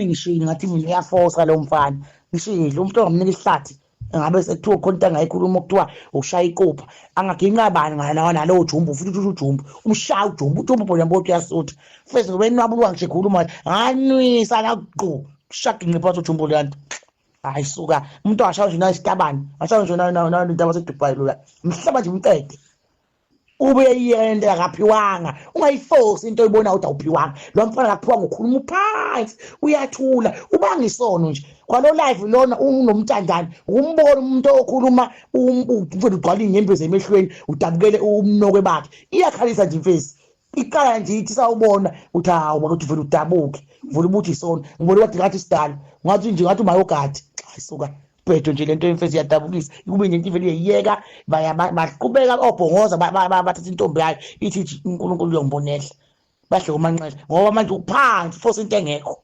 Ngishilo ngathi mina uyafosa lo mfana, ngishilo umuntu ongamnika isihlathi ngabe sekuthiwa khona into angayikhuluma okuthiwa ushaya iqupha angaginqa bani nalowo jumbo futhi uthi ujumbo umshaya ujumbo ujumbo phela mbothi uyasutha fese ngoba enwabuluka ngisho ekhuluma nganwisa la qu shaginqe phansi ujumbo leyanto. Hayi suka, umuntu angashaya nje nayo isitabane, angashaya nje nayo into abaseDubai lula mhlaba nje umqede ube yento akaphiwanga. Ungayifosi into oyibonayo ukuthi awuphiwanga. Lo mfana akaphiwanga, ukhuluma uphansi, uyathula, ubanga isono nje kwalo live lona unomthandane. Ukumbona umuntu okhuluma uvele ugcwala iy'nyembezi emehlweni, udabukele umnokwe bakhe, iyakhalisa nje imfesi iqala nje ithi sawubona uthi hawu bakuthi uvele udabuke uvele ubuthi isono. Ngibona kwathi ngathi sidala ngathi nje ngathi umayogadi. Hayi suka, bhedo nje lento yemfesi iyadabukisa. Kube nje into ivele iyeyeka, baqhubeka obhongoza bathatha intombi yayo ithi uNkulunkulu uyongibonela, badle umanqele ngoba manje uphansi force into engekho.